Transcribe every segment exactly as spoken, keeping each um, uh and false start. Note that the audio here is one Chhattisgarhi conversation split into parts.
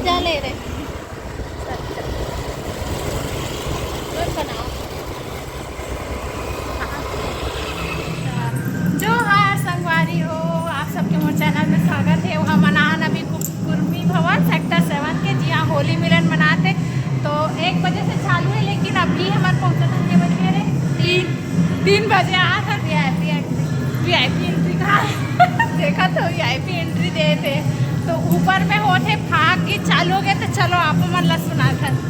जा ले रे। मत बनाओ। जोहार संगवारी हो, आप सबके मोर चैनल में स्वागत हे। हमन आन अभी कु-, कुर्मी भवन सेक्टर सेवन के, जिहाँ होली मिलन मनाथे। तो एक बजे से चालू हे, लेकिन अभी हमन पहुँचत हन के बजे रे? तीन, तीन बजे आत हन। वीआईपी एंट्री, वीआईपी एंट्री कहाँ हे? देखा तो वीआईपी एंट्री देत हे। तो ऊपर में होत हे फाग गीत चालू हो गए, तो चलो आप मन ला सुनात हन।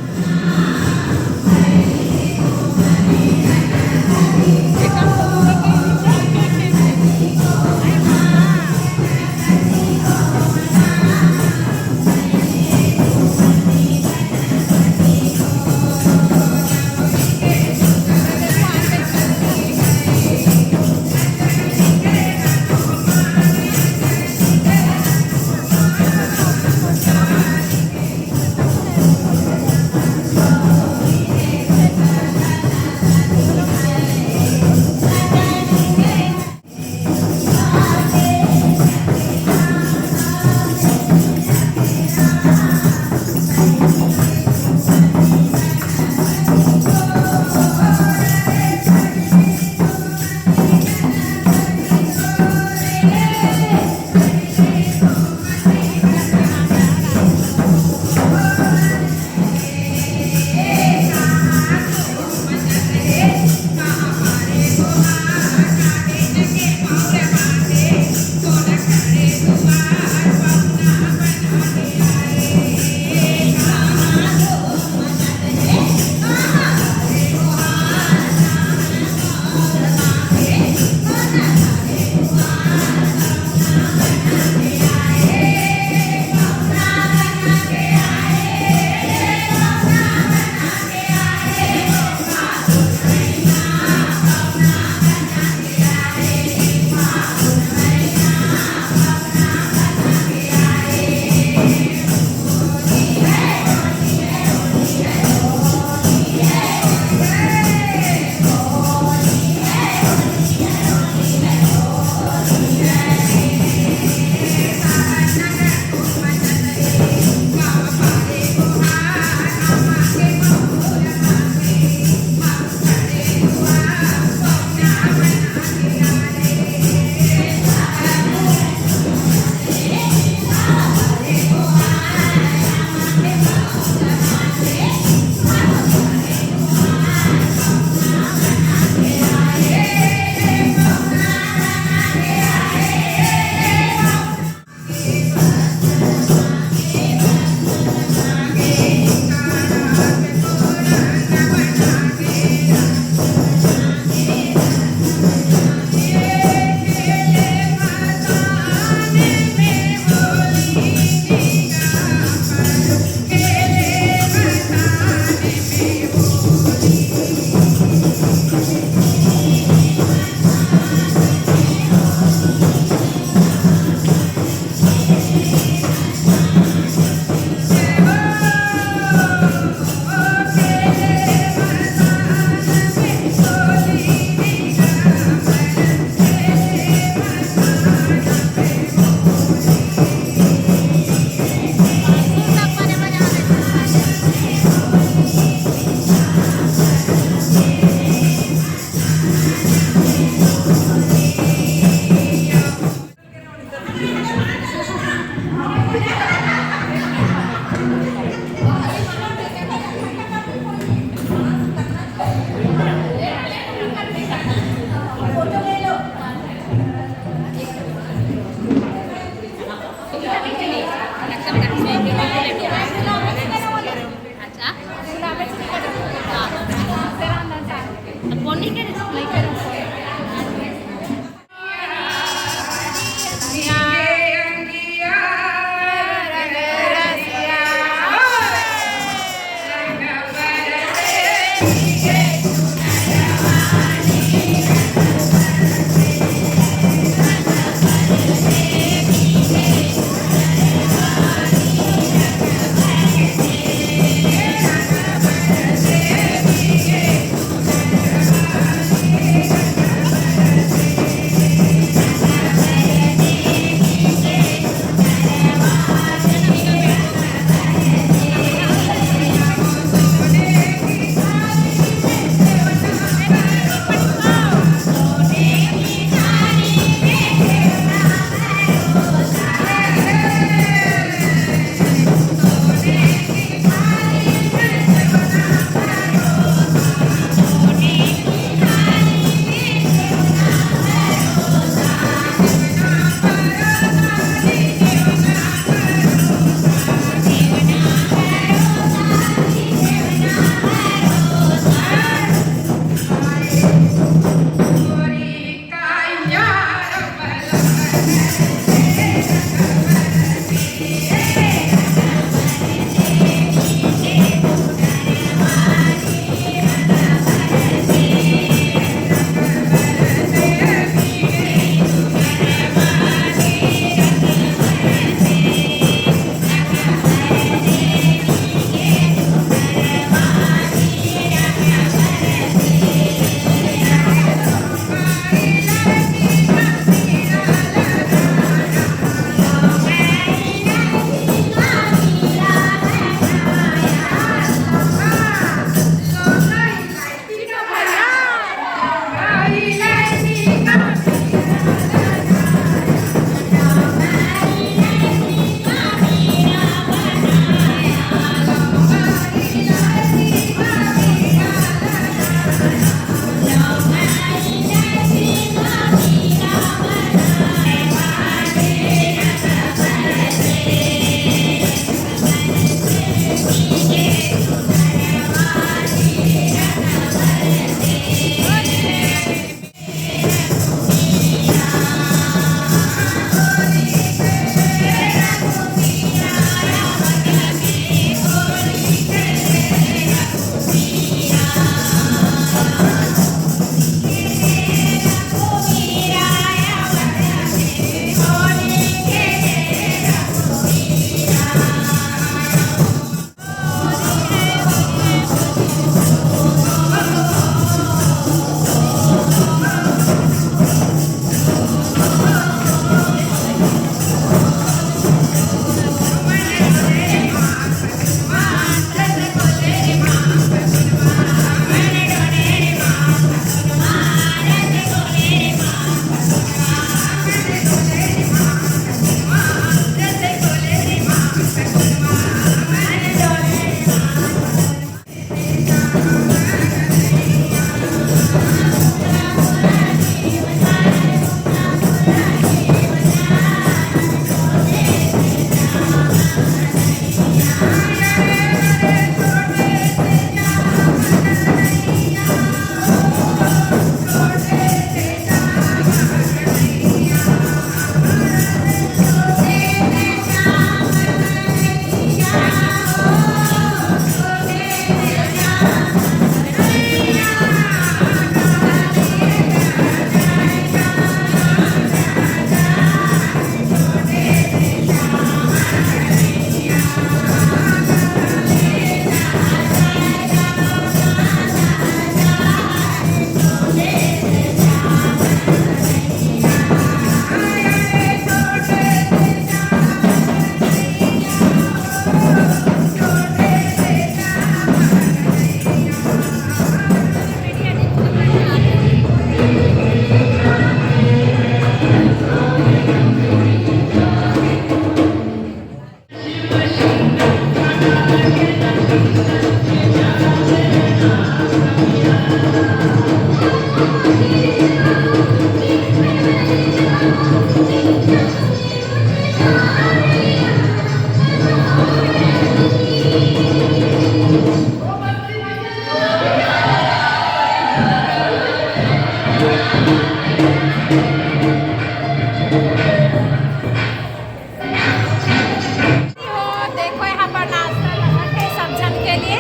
हो, देखो यहाँ पर नाश्ता लगत हे सब झन के लिए।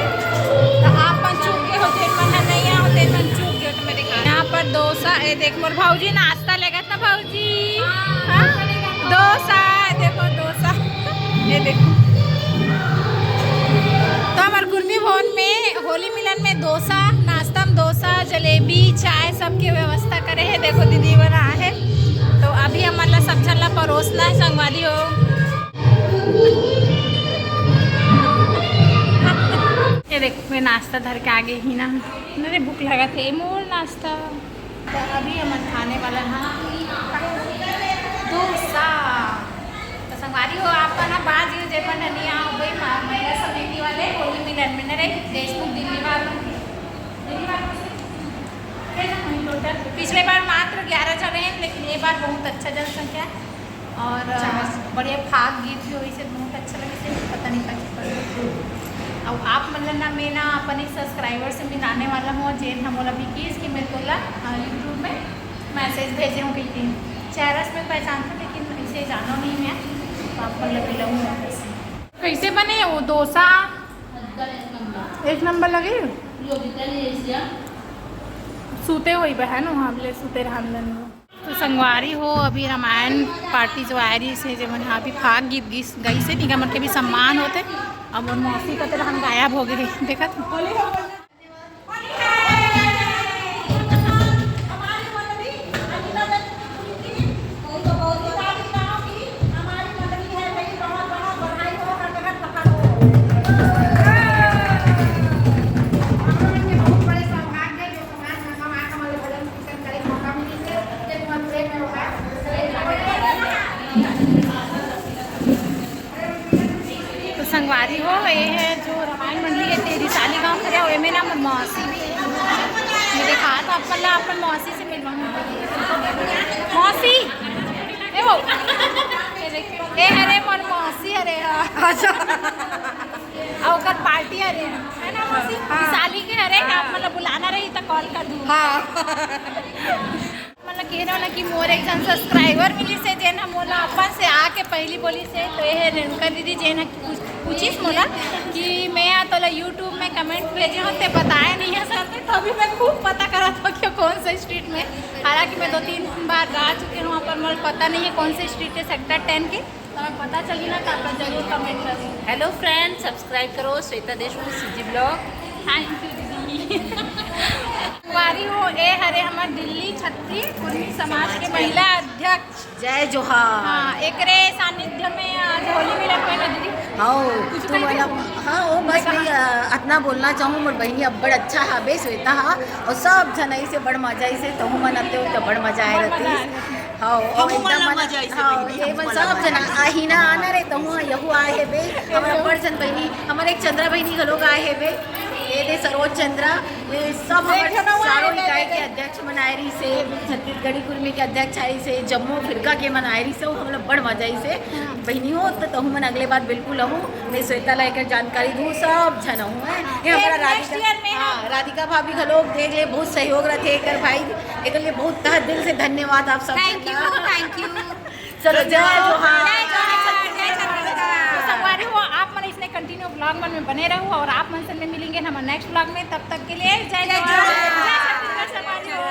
तो आप मन चूक गे हो, जेन मन ह नइ आए हो, तेन मन चूक गे हो, तो मैं दिखा, यहाँ पर डोसा, ये देख मोर भौजी नाश्ता लेगत ना भौजी। हाँ? डोसा, देखो डोसा, ये देखो। तो हमर कुर्मी भवन में होली मिलन में डोसा, नाश्ता में डोसा, जलेबी, चाय, सबके व्यवस्था करे हे। देखो दीदी बना हे, तो अभी हमन ला सब झन ला परोसना हे संगवारी हो। ये देखो, मैं नाश्ता धर के आ गे ही ना। अरे भूख लगत हे, मोर नाश्ता। तो अभी हमन खाने वाला हा डोसा। तो संगवारी हो, आप मन ह बाज गे, जे मन नइ आए हो, वही मा-, महिला समिति वाले होली मिलन में न रहे, देशमुख दिल्ली वाले, दिल्ली वाले, पिछले बार मात्र ग्यारह जन रहे, लेकिन ये बार बहुत अच्छा जनसंख्या। और, अ, बढ़िया फाग गीत भी होइस हे, बहुत अच्छा लगिस हे, पता नहीं कइसे करूँ। अब आप मन ला ना, मैं ना अपन एक subscriber से मिलाने वाला हूँ, जेन ह मोला भी किस कि मैं तोला, अ, YouTube में message भेजे हूँ कहिके। चेहरा से मैं पहचान हूँ, लेकिन जानो नहीं मैं, तो आप मतलब मिलाऊंगा। कैसे बने वो डोसा? एक नंबर लगे। सूते हुई बहन वहाँ, बोले सूते रहन दन। तो संगवारी हो, अभी रामायण पार्टी जो आय रहिस हे, जेमन ह अभी भाग गिस, गइस हे, तिकर मन के भी सम्मान होथे। अब मोर मौसी कते रहन गायब हो गे हे, देखत हो। तो संगवारी हो, ये है जो रामायण मंडली है तेरी साली गांव करे, एमे ना मोर मौसी भी है। मैं देखा था अपन ला, अपन मौसी से मिलवाऊंगी। मौसी, ए वो, ए हरे मोर मौसी हरे, हाँ। अच्छा। और ओकर पार्टी हरे, है ना मौसी? हाँ। साली के हरे, आप मतलब बुलाना रही तो कॉल कर दूँ। हाँ। मतलब कह रहा हूँ ना कि मोर एक जन सब्सक्राइबर मिलिस हे, जेन ह मोला अपन से आके पहली बोलिस हे, तो ये है रेणुका दीदी, जेन ह पूछ-, पूछिस मोला कि मैं या तोला YouTube में कमेंट भेजे हूँ, ते बताया नहीं है सर, तो अभी मैं खूब पता करत हूँ कि कौन सा स्ट्रीट में, हालांकि मैं दो तीन बार जा चुके हूँ, पर मोला पता नहीं है कौन से स्ट्रीट है सेक्टर टेन के। तो मैं पता चली ना, तो आप लोग जरूर कमेंट करो। हेलो फ्रेंड्स, सब्सक्राइब करो Shweta Deshmukh CG blog. Thank you दीदी। संगवारी हो, ए हरे हमर दिल्ली छत्तीस कुर्मी समाज के महिला अध्यक्ष। जय जोहार। हाँ, एकरे सानिध्य में आज होली मिलन होय ना दीदी? हाँ, कुछ तो कहिबे? मतलब, हाँ, वो बस मैं, अ, अतना बोलना चाहूँ, मोर बहिनी अब्बड़ अच्छा हाबे, श्वेता हा, और सब झन ऐसे बड़ मजा ऐसे, तहु मन आते हो तो बड़ मजा आए बड़ मजा रहती। आए रहती। हाँ, और हमू मन एकदम ला मन, मजा ऐसे हाँ, बहिनी, ये हमू मन मन ला सब मजा जना ऐसे। आही ना आना रे, तहु यहू आए हे बे, हमर अब्बड़ झन बहिनी, हमर एक चंद्रा बहिनी घलोक आए हे बे, ये दे सरोज चंद्रा, ये सब हमर देख ना, वो चारों आए, इकाई देख, के देख। अध्यक्ष मन आए रहिस हे, छत्तीसगढ़ी कुर्मी के अध्यक्ष आए रहिस हे, जम्मो फिरका के मन आए रहिस हे, वो हमला बड़ मजा आइस हे। हाँ। बहिनी हो, तो तहु मन अगले बार बिल्कुल आहू, मैं श्वेता ला एकर जानकारी दूँ, सब झन आहू, हैं? ये हमारा नेक्स्ट राधिका, ईयर में हाँ, हम राधिका भाभी घलोक देख ले, बहुत सहयोग रथे एकर भाई, एकर लिए बहुत तहे दिल से धन्यवाद आप सब थैंक यू, झन ला। Thank you. चलो, जय जोहार। जय जोहार, जय छत्तीसगढ़। तो संगवारी हो, आप मन इसने कंटिन्यू ब्लॉग मन में बने रहो और आप मन से मैं मिलेंगे हमारे नेक्स्ट ब्लॉग में। तब तक के लिए जय जय जोहार। जोहार। जय छत्तीसगढ़ संगवारी हो।